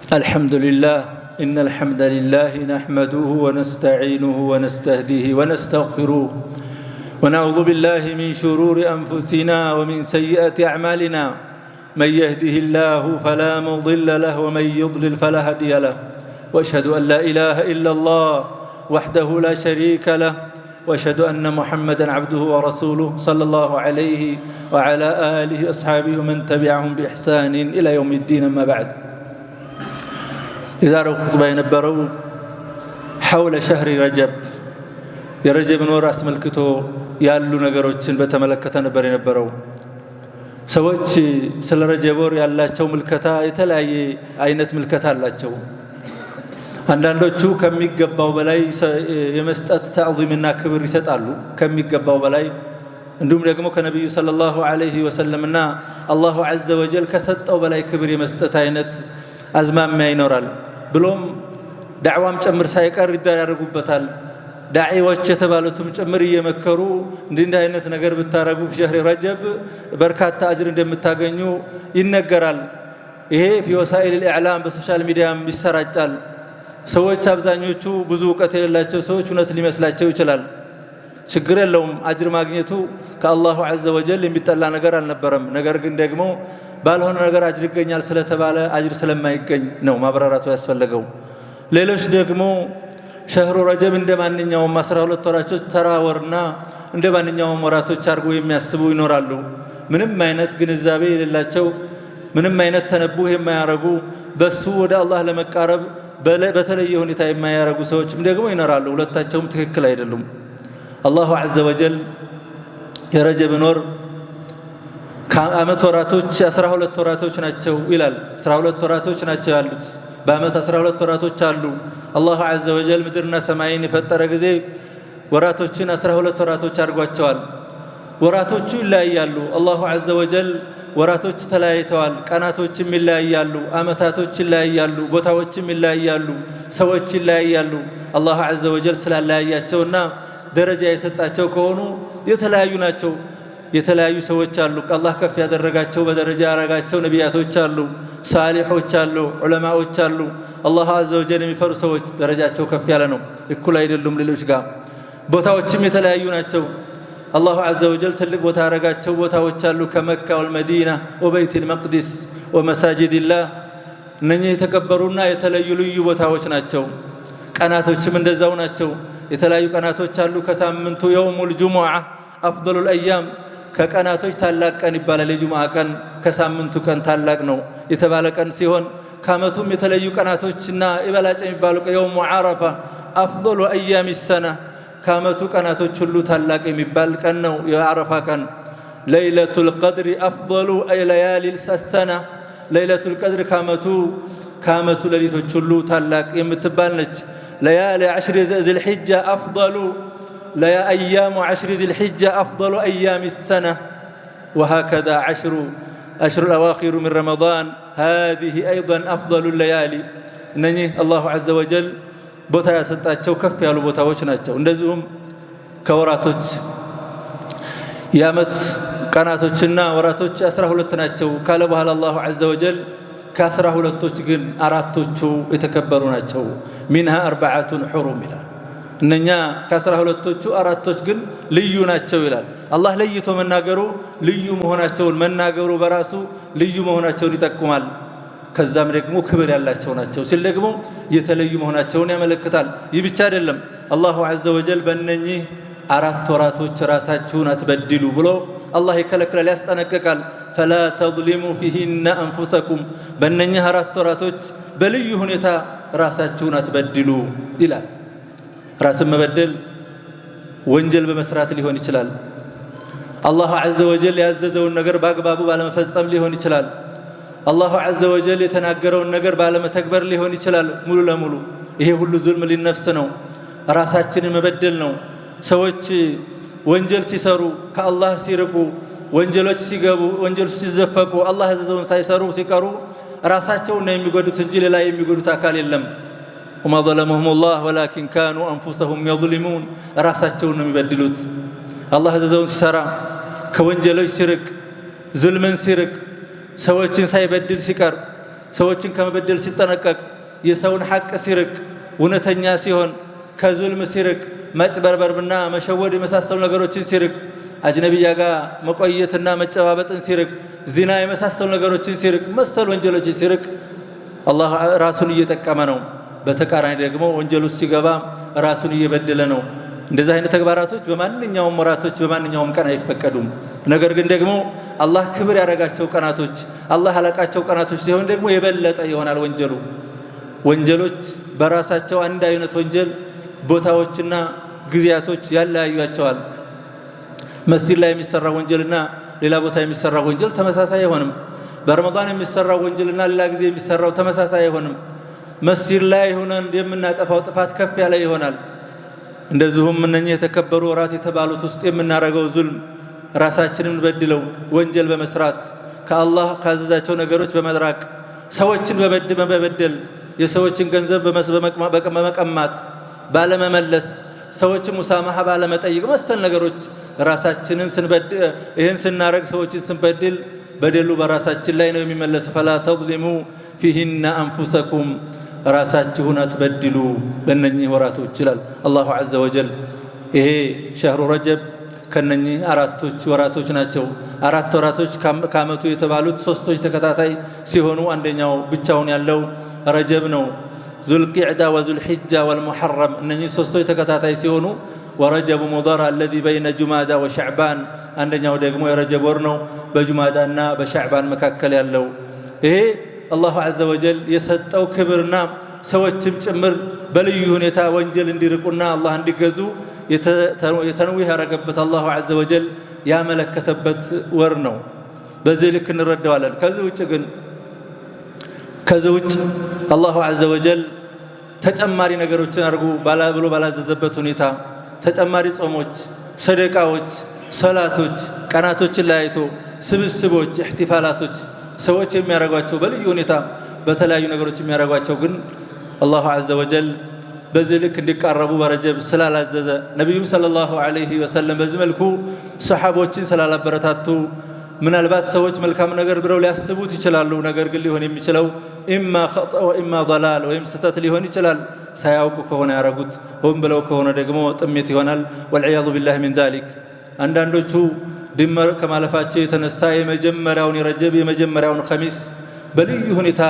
الحمد لله، إن الحمد لله نحمده ونستعينه ونستهديه ونستغفره، ونعوذ بالله من شرور أنفسنا ومن سيئات أعمالنا. من يهده الله فلا مضل له ومن يضلل فلا هادي له. واشهد ان لا اله الا الله وحده لا شريك له، واشهد ان محمدا عبده ورسوله، صلى الله عليه وعلى اله واصحابه ومن تبعهم باحسان الى يوم الدين. اما بعد، የዛሬው ኹጥባ የነበረው حول شهر رجب፣ የረጀብን ወር አስመልክቶ ያሉ ነገሮችን በተመለከተ ነበር የነበረው። ሰዎች ስለ ረጀብ ወር ያላቸው ምልከታ የተለያየ አይነት ምልከታ አላቸው። አንዳንዶቹ ከሚገባው በላይ የመስጠት ተዕዚምና ክብር ይሰጣሉ፣ ከሚገባው በላይ። እንዲሁም ደግሞ ከነቢዩ صلى الله عليه وسلم ና الله عز وجل ከሰጠው በላይ ክብር የመስጠት አይነት አዝማሚያ ይኖራል። ብሎም ዳዕዋም ጭምር ሳይቀር ይደራረጉበታል። ዳዒዎች የተባሉትም ጭምር እየመከሩ እንዲህ እንዲህ አይነት ነገር ብታረጉ شهر رجب በርካታ አጅር እንደምታገኙ ይነገራል። ይሄ في وسائل الإعلام፣ በ social media ም ይሰራጫል። ሰዎች፣ አብዛኞቹ ብዙ እውቀት የሌላቸው ሰዎች እውነት ሊመስላቸው ይችላል። ችግር የለውም፣ አጅር ማግኘቱ ከ الله عز وجل የሚጠላ ነገር አልነበረም። ነገር ግን ደግሞ ባልሆነ ነገር አጅር ይገኛል ስለተባለ አጅር ስለማይገኝ ነው ማብራራቱ ያስፈለገው። ሌሎች ደግሞ شهر رجب እንደ ማንኛውም 12 ወራቶች ተራ ወርና እንደ ማንኛውም ወራቶች አድርጎ የሚያስቡ ይኖራሉ። ምንም አይነት ግንዛቤ የሌላቸው፣ ምንም አይነት تنبه የማያረጉ፣ በሱ ወደ አላህ ለመቃረብ በተለየ ሁኔታ የማያረጉ ሰዎችም ደግሞ ይኖራሉ። ሁለታቸውም ትክክል አይደሉም። الله عز وجل የረጀብን ወር ከዓመት ወራቶች 12 ወራቶች ናቸው ይላል። 12 ወራቶች ናቸው ያሉት። በዓመት 12 ወራቶች አሉ። الله عز وجل ምድርና ሰማይን የፈጠረ ጊዜ ወራቶችን 12 ወራቶች አድርጓቸዋል። ወራቶቹ ይለያያሉ። الله عز وجل ወራቶች ተለያይተዋል። ቀናቶችም ይለያያሉ። አመታቶች ይለያያሉ። ቦታዎችም ይለያያሉ። ሰዎች ይለያያሉ። الله عز وجل ስላለያያቸውና ደረጃ የሰጣቸው ከሆኑ የተለያዩ ናቸው። የተለያዩ ሰዎች አሉ። አላህ ከፍ ያደረጋቸው፣ በደረጃ ያረጋቸው ነቢያቶች አሉ፣ ሳሊሖች አሉ፣ ዑለማዎች አሉ። الله عز وجل የሚፈሩ ሰዎች ደረጃቸው ከፍ ያለ ነው። እኩል አይደሉም ሌሎች ጋር። ቦታዎችም የተለያዩ ናቸው። الله عز وجل ትልቅ ቦታ ያረጋቸው ቦታዎች አሉ። كمكة والمدينة وبيت المقدس ومساجد الله፣ እነኚህ የተከበሩና የተለዩ ልዩ ቦታዎች ናቸው። ቀናቶችም እንደዛው ናቸው። የተለያዩ ቀናቶች አሉ። ከሳምንቱ يوم الجمعة أفضل الأيام፣ ከቀናቶች ታላቅ ቀን ይባላል። የጁሙዓ ቀን ከሳምንቱ ቀን ታላቅ ነው የተባለ ቀን ሲሆን፣ ከዓመቱም የተለዩ ቀናቶችና የበላጭ የሚባሉ يوم عرفة أفضل أيام السنة፣ ከዓመቱ ቀናቶች ሁሉ ታላቅ የሚባል ቀን ነው የዓረፋ ቀን። ليلة القدر أفضل ليالي السنة፣ ليلة القدر ከዓመቱ ሌሊቶች ሁሉ ታላቅ የምትባል ነች። ليالي عشر ذي الحجة أفضل أيام عشر ذي الحجة أفضل أيام السنة، وهكذا عشر الأواخر من رمضان هذه أيضا أفضل الليالي። እነኚህ الله عز وجل ቦታ ያሰጣቸው ከፍ ያሉ ቦታዎች ናቸው። እንደዚሁም ከወራቶች የዓመት ቀናቶችና ወራቶች 12 ናቸው ካለ በኋላ الله عز وجل ከ12ቶች ግን አራቶቹ የተከበሩ ናቸው። منها أربعة حرم ይላል። እነኛ ከ12ቶቹ አራቶች ግን ልዩ ናቸው ይላል። አላህ ለይቶ መናገሩ፣ ልዩ መሆናቸውን መናገሩ በራሱ ልዩ መሆናቸውን ይጠቁማል። ከዛም ደግሞ ክብር ያላቸው ናቸው ሲል ደግሞ የተለዩ መሆናቸውን ያመለክታል። ይህ ብቻ አይደለም። الله عز وجل በእነኚህ አራት ወራቶች ራሳችሁን አትበድሉ ብሎ አላህ ይከለክላል፣ ያስጠነቅቃል። فلا تظلموا فيهن أنفسكم፣ በእነኚህ አራት ወራቶች በልዩ ሁኔታ ራሳችሁን አትበድሉ ይላል። ራስን መበደል ወንጀል በመስራት ሊሆን ይችላል። الله عز وجل ያዘዘውን ነገር በአግባቡ ባለመፈጸም ሊሆን ይችላል። الله عز وجل የተናገረውን ነገር ባለመተግበር ሊሆን ይችላል ሙሉ ለሙሉ። ይሄ ሁሉ ظلم للنفس ነው፣ ራሳችንን መበደል ነው። ሰዎች ወንጀል ሲሰሩ፣ ከአላህ ሲርቁ፣ ወንጀሎች ሲገቡ፣ ወንጀል ሲዘፈቁ፣ አላህ ያዘዘውን ሳይሰሩ ሲቀሩ ራሳቸውን ነው የሚጎዱት እንጂ ሌላ የሚጎዱት አካል የለም። وما ظلمهم الله ولكن كانوا أنفسهم يظلمون። ራሳቸውን ነው የሚበድሉት። አላህ ያዘዘውን ሲሰራ፣ ከወንጀሎች ሲርቅ፣ ዙልምን ሲርቅ፣ ሰዎችን ሳይበድል ሲቀር፣ ሰዎችን ከመበደል ሲጠነቀቅ፣ የሰውን ሐቅ ሲርቅ፣ እውነተኛ ሲሆን፣ ከዙልም ሲርቅ፣ መጭበርበርና መሸወድ የመሳሰሉ ነገሮችን ሲርቅ፣ አጅነቢያ ጋር መቆየትና መጨባበጥን ሲርቅ፣ ዚና የመሳሰሉ ነገሮችን ሲርቅ፣ መሰል ወንጀሎችን ሲርቅ አላህ ራሱን እየጠቀመ ነው። በተቃራኒ ደግሞ ወንጀል ውስጥ ሲገባ ራሱን እየበደለ ነው። እንደዚህ አይነት ተግባራቶች በማንኛውም ወራቶች በማንኛውም ቀን አይፈቀዱም። ነገር ግን ደግሞ አላህ ክብር ያደረጋቸው ቀናቶች፣ አላህ ያላቃቸው ቀናቶች ሲሆን ደግሞ የበለጠ ይሆናል ወንጀሉ። ወንጀሎች በራሳቸው አንድ አይነት ወንጀል ቦታዎችና ጊዜያቶች ያለያዩቸዋል። መስጂድ ላይ የሚሰራ ወንጀልና ሌላ ቦታ የሚሰራ ወንጀል ተመሳሳይ አይሆንም። በረመዳን የሚሰራው ወንጀልና ሌላ ጊዜ የሚሰራው ተመሳሳይ አይሆንም። መስጂድ ላይ ሆነን የምናጠፋው ጥፋት ከፍ ያለ ይሆናል። እንደዚሁም እነኚህ የተከበሩ ወራት የተባሉት ውስጥ የምናደርገው ዙልም፣ ራሳችንን በድለው ወንጀል በመስራት፣ ከአላህ ካዘዛቸው ነገሮች በመራቅ፣ ሰዎችን በመበደል፣ የሰዎችን ገንዘብ በመቀማት፣ ባለመመለስ፣ ሰዎችን ሙሳማሃ ባለመጠየቅ መሰል ነገሮች ራሳችንን ስንበድል፣ ይህን ስናረግ ሰዎችን ስንበድል በደሉ በራሳችን ላይ ነው የሚመለስ። فلا تظلموا فيهن أنفسكم፣ ራሳችሁን አትበድሉ በእነኚህ ወራቶች ይላል الله عز وجل። ይሄ شهر رجب ከነኚህ አራቶች ወራቶች ናቸው። አራት ወራቶች ከአመቱ የተባሉት ሶስቶች ተከታታይ ሲሆኑ አንደኛው ብቻውን ያለው ረጀብ ነው። ذو القعدة وذو الحجة والمحرم እነኚህ ሶስቶች ተከታታይ ሲሆኑ ورجب مضر الذي بين جمادى وشعبان አንደኛው ደግሞ የረጀብ ወር ነው፣ በጁማዳና በሻዕባን መካከል ያለው። ይሄ الله عز وجل የሰጠው ክብርና ሰዎችም ጭምር በልዩ ሁኔታ ወንጀል እንዲርቁና አላህ እንዲገዙ የተንዊህ ያደረገበት፣ الله عز وجل ያመለከተበት ወር ነው። በዚህ ልክ እንረዳዋለን። ከዚህ ውጭ ግን ከዚህ ውጭ الله عز وجل ተጨማሪ ነገሮችን አድርጉ ብሎ ባላዘዘበት ሁኔታ ተጨማሪ ጾሞች፣ ሰደቃዎች፣ ሰላቶች፣ ቀናቶችን ለያይቶ ስብስቦች፣ እሕቲፋላቶች ሰዎች የሚያደርጓቸው በልዩ ሁኔታ በተለያዩ ነገሮች የሚያደርጓቸው ግን الله عز وجل በዚህ ልክ እንዲቃረቡ በረጀብ ስላላዘዘ፣ ነቢዩም صلى الله عليه وسلم በዚህ መልኩ ሰሓቦችን ስላላበረታቱ ምናልባት ሰዎች መልካም ነገር ብለው ሊያስቡት ይችላሉ። ነገር ግን ሊሆን የሚችለው إما خطأ وإما ضلال ወይም ስህተት ሊሆን ይችላል። ሳያውቁ ከሆነ ያረጉት፣ ሆን ብለው ከሆነ ደግሞ ጥሜት ይሆናል። والعياذ بالله من ذلك። አንዳንዶቹ ድመር ከማለፋቸው የተነሳ የመጀመሪያውን የረጀብ የመጀመሪያውን ኸሚስ በልዩ ሁኔታ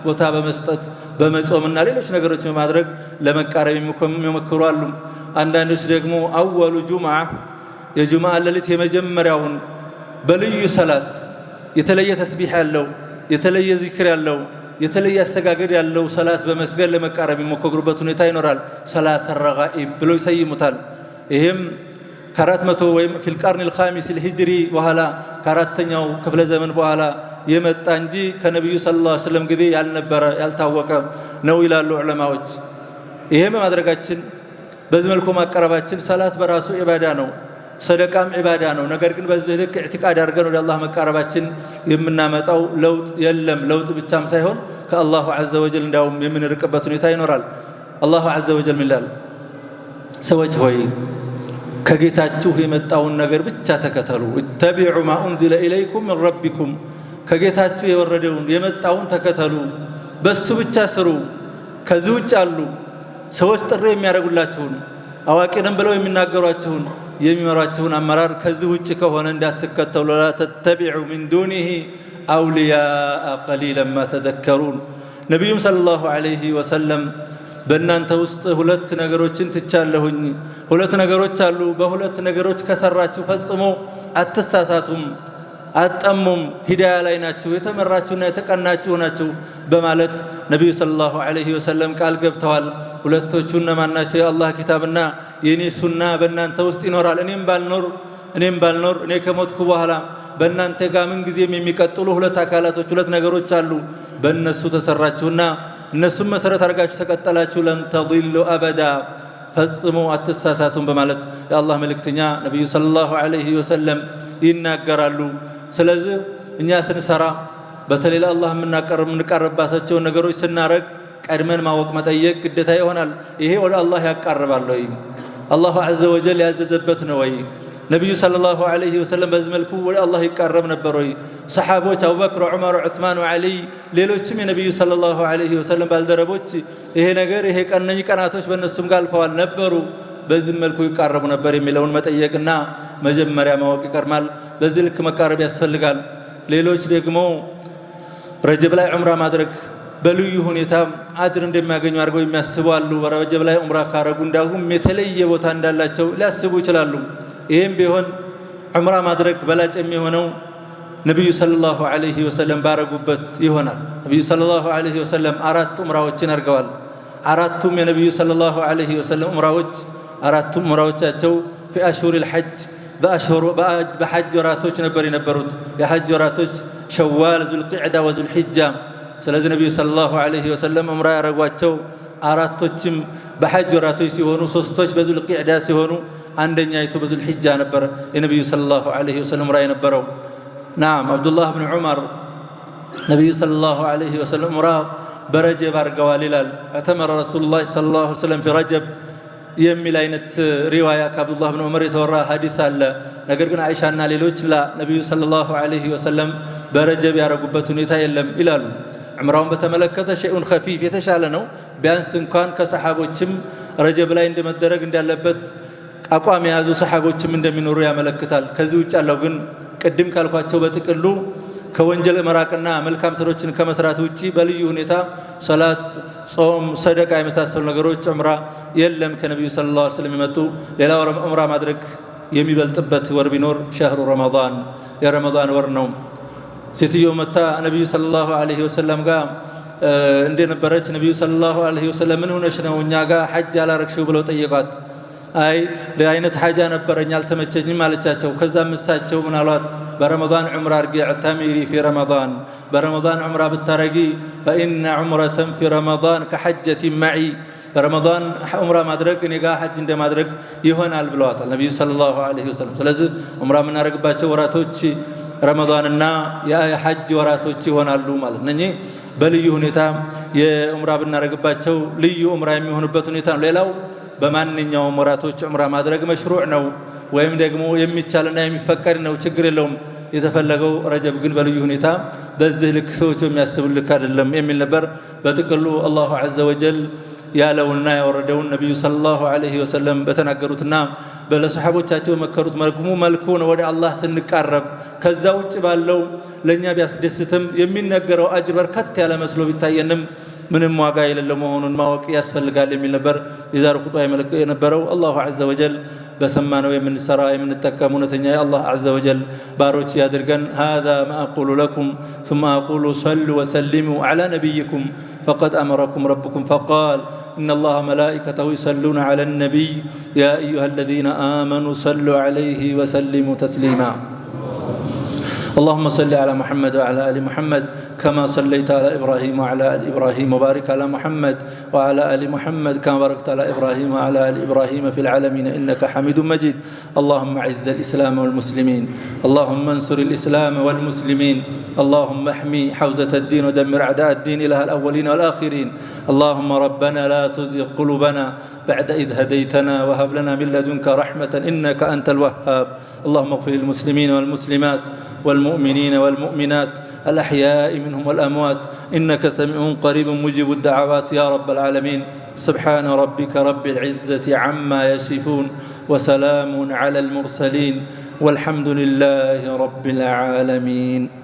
ቦታ በመስጠት፣ በመጾምና ሌሎች ነገሮች በማድረግ ለመቃረብ የሚሞክሩ አሉ። አንዳንዶች ደግሞ أول جمعة የጁምዓ ሌሊት የመጀመሪያውን በልዩ ሰላት፣ የተለየ ተስቢሕ ያለው፣ የተለየ ዚክር ያለው፣ የተለየ አሰጋገድ ያለው ሰላት በመስገድ ለመቃረብ የሚሞክሩበት ሁኔታ ይኖራል። صلاة الرغائب ብለው ይሰይሙታል። ይህም ከ400 ወይም في القرن الخامس الهجري በኋላ፣ ከአራተኛው ክፍለ ዘመን በኋላ የመጣ እንጂ ከነቢዩ صلى الله عليه وسلم ጊዜ ያልነበረ፣ ያልታወቀ ነው ይላሉ ዑለማዎች። ይሄ በማድረጋችን፣ በዚህ መልኩ ማቀረባችን፣ ሰላት በራሱ ዒባዳ ነው፣ ሰደቃም ዒባዳ ነው። ነገር ግን በዚህ ልክ ኢዕቲቃድ አድርገን ወደ አላህ መቃረባችን የምናመጣው ለውጥ የለም። ለውጥ ብቻም ሳይሆን ከ الله عز وجل እንዲያውም የምንርቅበት ሁኔታ ይኖራል። الله عز وجل ምን ይላል? ሰዎች ሆይ፣ ከጌታችሁ የመጣውን ነገር ብቻ ተከተሉ። اتبعوا ما أنزل إليكم من ربكم፣ ከጌታችሁ የወረደውን የመጣውን ተከተሉ፣ በሱ ብቻ ስሩ። ከዚህ ውጭ ያሉ ሰዎች ጥሪ የሚያደርጉላችሁን፣ አዋቂ ነን ብለው የሚናገሯችሁን፣ የሚመሯችሁን አመራር ከዚህ ውጭ ከሆነ እንዳትከተሉ። ولا تتبعوا من دونه أولياء قليلا ما تذكرون። ነቢዩም صلى الله عليه وسلم በእናንተ ውስጥ ሁለት ነገሮችን ትቻለሁኝ፣ ሁለት ነገሮች አሉ። በሁለት ነገሮች ከሰራችሁ ፈጽሞ አትሳሳቱም፣ አትጠሙም፣ ሂዳያ ላይ ናችሁ፣ የተመራችሁና የተቀናችሁ ናችሁ በማለት ነቢዩ صلى الله عليه وسلم ቃል ገብተዋል። ሁለቶቹ እነማን ናቸው? የአላህ ኪታብና የኔ ሱና በእናንተ ውስጥ ይኖራል። እኔም ባልኖር፣ እኔ ከሞትኩ በኋላ በእናንተ ጋር ምን ጊዜም የሚቀጥሉ ሁለት አካላቶች፣ ሁለት ነገሮች አሉ። በእነሱ ተሰራችሁና እነሱም መሰረት አድርጋችሁ ተቀጠላችሁ لن تضلوا أبدا፣ ፈጽሞ አትሳሳቱም በማለት የአላህ መልእክተኛ ነቢዩ صلى الله عليه وسلم ይናገራሉ። ስለዚህ እኛ ስንሰራ፣ በተለይ ለአላህ የምንቃረብባቸውን ነገሮች ስናረግ ቀድመን ማወቅ መጠየቅ ግዴታ ይሆናል። ይሄ ወደ አላህ ያቃርባል ወይ? الله عز وجل ያዘዘበት ነው ወይ? ነቢዩ صلى الله عليه وسلم በዚህ መልኩ ወደ አላህ ይቃረብ ነበር ወይ? ሰሓቦች አቡበክር፣ ዑመር፣ ዑስማን፣ ዓሊይ ሌሎችም የነቢዩ صلى الله عليه وسلم ባልደረቦች ይሄ ነገር ይሄ ቀነኝ ቀናቶች በእነሱም ጋር አልፈዋል ነበሩ፣ በዚህ መልኩ ይቃረቡ ነበር የሚለውን መጠየቅና መጀመሪያ ማወቅ ይቀርማል። በዚህ ልክ መቃረብ ያስፈልጋል። ሌሎች ደግሞ ረጀብ ላይ ዑምራ ማድረግ በልዩ ሁኔታ አጅር እንደሚያገኙ አድርገው የሚያስቡ አሉ። ረጀብ ላይ ዑምራ ካረጉ እንዳሁም የተለየ ቦታ እንዳላቸው ሊያስቡ ይችላሉ። ይህም ቢሆን ዑምራ ማድረግ በላጭ የሚሆነው ነቢዩ صلى الله عليه وسلم ባረጉበት ይሆናል። ነቢዩ صلى الله عليه وسلم አራት ዑምራዎችን አድርገዋል። አራቱም የነቢዩ صلى الله عليه وسلم ዑምራዎች አራቱም ዑምራዎቻቸው في أشهر الحج በሐጅ ወራቶች ነበር የነበሩት። የሐጅ ወራቶች ሸዋል፣ ዙልቂዕዳ ወዙልሒጃ። ስለዚህ ነቢዩ صلى الله عليه وسلم ዑምራ ያረጓቸው አራቶችም በሐጅ ወራቶች ሲሆኑ ሶስቶች በዙልቂዕዳ ሲሆኑ አንደኛይቱ በዙልሒጃ ነበር የነቢዩ صلى الله عليه وسلم ዑምራ የነበረው። ናም አብዱላህ ብን ዑመር ነቢዩ صلى الله عليه وسلم ዑምራ በረጀብ አድርገዋል ይላል። اعتمر رسول الله صلى الله عليه وسلم في رجب የሚል አይነት ሪዋያ ከአብዱላህ ብን ዑመር የተወራ ሀዲስ አለ። ነገር ግን አይሻና ሌሎች لا ነቢዩ صلى الله عليه وسلم በረጀብ ያረጉበት ሁኔታ የለም ይላሉ። ዑምራውን በተመለከተ شيء خفيف የተሻለ ነው። ቢያንስ እንኳን ከሰሓቦችም ረጀብ ላይ እንደመደረግ እንዳለበት አቋም የያዙ ሰሓቦችም እንደሚኖሩ ያመለክታል። ከዚህ ውጭ ያለው ግን ቅድም ካልኳቸው በጥቅሉ ከወንጀል መራቅና መልካም ስሮችን ከመስራት ውጪ በልዩ ሁኔታ ሰላት፣ ጾም፣ ሰደቃ የመሳሰሉ ነገሮች ዑምራ የለም ከነቢዩ صلى الله عليه وسلم የመጡ። ሌላ ዑምራ ማድረግ የሚበልጥበት ወር ቢኖር شهر رمضان የረመዳን ወር ነው። ሴትዮ መታ ነቢዩ صلى الله عليه وسلم ጋር እንደነበረች ነቢዩ صلى الله عليه وسلم ምን ሆነሽ ነው እኛ ጋር ሐጅ ያላረግሽው ብለው ጠየቋት። አይ ለአይነት ሐጃ ነበረኝ አልተመቸኝም አለቻቸው። ከዛም እሳቸው ምን አሏት? በረመዳን ዑምራ አርጊ፣ اعتمري في رمضان፣ በረመዳን ዑምራ ብታረጊ فإن عمرة في رمضان كحجة معي፣ በረመዳን ዑምራ ማድረግ እኔ ጋር ሐጅ እንደማድረግ ይሆናል ብለዋታል ነቢዩ صلى الله عليه وسلم። ስለዚህ ዑምራ የምናደርግባቸው ወራቶች ረመዳንና የሐጅ ወራቶች ይሆናሉ ማለት እነኚህ በልዩ ሁኔታ የዑምራ ብናደርግባቸው ልዩ ዑምራ የሚሆንበት ሁኔታ ነው። ሌላው በማንኛውም ወራቶች ዑምራ ማድረግ መሽሩዕ ነው ወይም ደግሞ የሚቻልና የሚፈቀድ ነው፣ ችግር የለውም። የተፈለገው ረጀብ ግን በልዩ ሁኔታ በዚህ ልክ ሰዎች በሚያስቡ ልክ አይደለም የሚል ነበር። በጥቅሉ الله عز وجل ያለውና ያወረደውን ነቢዩ صلى الله عليه وسلم በተናገሩትና ለሰሓቦቻቸው በመከሩት መልኩ ነው ወደ አላህ ስንቃረብ። ከዛ ውጭ ባለው ለእኛ ቢያስደስትም የሚነገረው አጅር በርከት ያለ መስሎ ቢታየንም ምንም ዋጋ የሌለው መሆኑን ማወቅ ያስፈልጋል የሚል ነበር የዛሬው ኹጥባ የነበረው። الله عز وجل በሰማነው የምንሰራ የምንጠቀም እውነተኛ የአላህ عز وجل ባሮች ያድርገን። هذا ما أقول لكم ثم أقول صلوا وسلموا على نبيكم فقد أمركم ربكم فقال إن الله ملائكته يصلون على النبي يا أيها الذين آمنوا صلوا عليه وسلموا تسليما። اللهم صل على محمد وعلى آل محمد كما صليت على إبراهيم وعلى آل إبراهيم، وبارك على محمد وعلى آل محمد كما باركت على إبراهيم وعلى آل إبراهيم في العالمين إنك حميد مجيد። اللهم أعز الإسلام والمسلمين، اللهم انصر الإسلام والمسلمين، اللهم احمي حوزة الدين ودمر أعداء الدين إله الأولين والآخرين። اللهم ربنا لا تزغ قلوبنا بعد إذ هديتنا وهب لنا من لدنك رحمة إنك أنت الوهاب። اللهم اغفر للمسلمين والمسلمات والمؤمنين والمؤمنات الأحياء منهم والأموات إنك سميع قريب مجيب الدعوات يا رب العالمين። سبحان ربك رب العزة عما يصفون وسلام على المرسلين والحمد لله رب العالمين።